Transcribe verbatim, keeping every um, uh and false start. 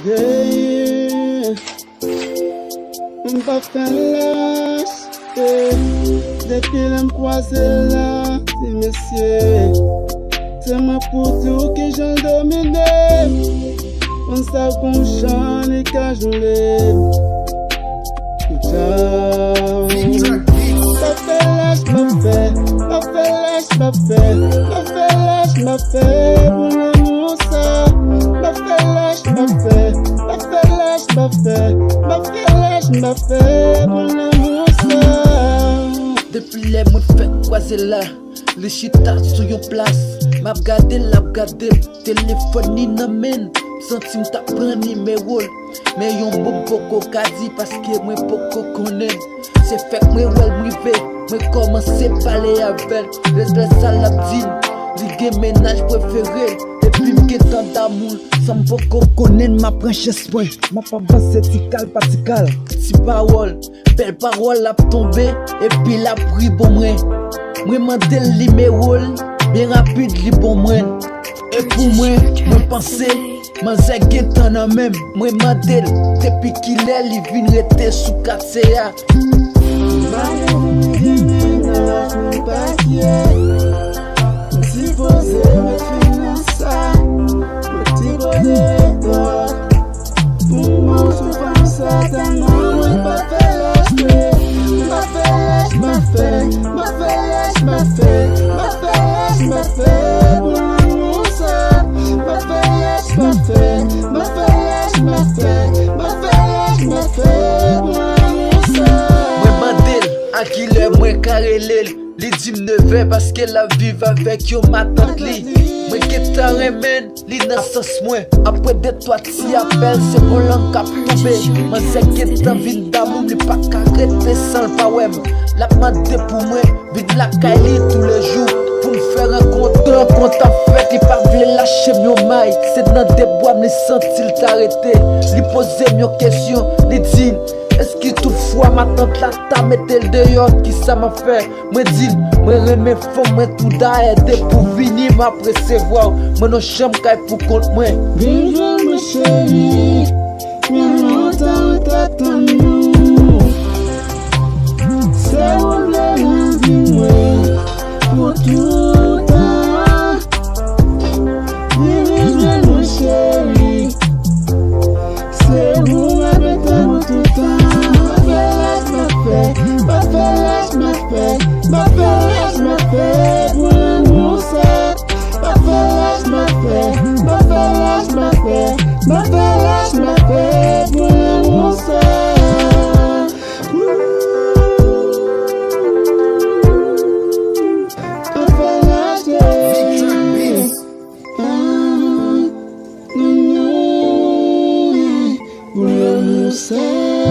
Yeah. M pa fè lach, yeah. Depi lè m kwaze l la, ti mesye, se mwen pou di w kijan l domine m. Konn sa gon jan li ka joure m. Good job. M pa fè lach, m pa fè, m pa fè lach, m pa fè, m pa fè lach, m pa fè pou lanmou sa. M pa fè lach, m pa fè, m pa fè lach, m pa fè, m pa fè lach, m pa fè pou lanmou sa. Depi lè mwen fèk kwaze l la, li chita sou yon plas. M ap gade l, l ap gade m. Telefòn li nan men l. M santi m t ap pran nimewo l. Men yon mo m poko ka di paske mwen poko konnen l. Se fèk mwen wè l m rive, mwen kòmanse pale avè l. Lè, lè sa l ap di m li gen mennaj prefere l. Epi m gentan damou l. San m poko konnen l, m ap pran chans mwen. M ap avanse ti kal pa ti kal. Ti pawòl, bèl pawòl ap tonbe, epi l ap ri bon mwen. Mwen mande l nimewo l, byen rapid li bon mwen. E pou mwen, mwen panse, manzè gentan nan men m. Mwen mande l, depi kilè li vin rete sou katye a. M pa gen pou m gen mennaj, mwen pa kye. M sipoze met fen nan sa. Mwen ti poze retò. Pou mwen sou fanm sa tèlman mwen pa fè lach, m pa fè lach, m pa fè, m pa fè lach, m pa fè, m pa fè lach, m pa fè pou lanmou sa. M pa fè lach, m pa fè, m pa fè lach, m pa fè, m pa fè lach, m pa fè pou lanmou sa. Mwen mande l a kilè mwen ka rele l. Li di m nevè paske l ap viv avèk yon matant li. Mwen gentan renmen l, li nan sans mwen. Apre de twa ti apèl, se bon lang k ap tonbe. Manzè gentan vin damou m, li pa ka rete san l pa wè m. L ap mande pou mwen vin lakay li toulejou. Pou m fè rankont, rankont ap fèt, li pa vle lache m yon may. Se nan de bra m li santi l ta rete. Li poze m yon kesyon, li di m, èske toutfwa matant la ta mete l deyò, kisa m ap fè? Mwen di l, mwen renmen fanm mwen tou dayè, depi w vini m ap resevwa w. Mwen nan chanm kay pou kont mwen. Vin jwenn mwen cheri, men lontan mwen t ap tann nou. Se ou vle nan vi mwen pou toutan. Vin jwenn mwen cheri. Se ou m ap rete pou toutan. M ap fè lach, m ap fè, m ap fè lach, m ap fè, m ap fè lach, m ap fè pou lanmou sa. M ap fè lach, m ap fè, m ap fè lach, m ap fè, m ap fè lach, m ap fè pou lanmou sa. Woo. M ap fè lach, yeah. Pou lanmou sa.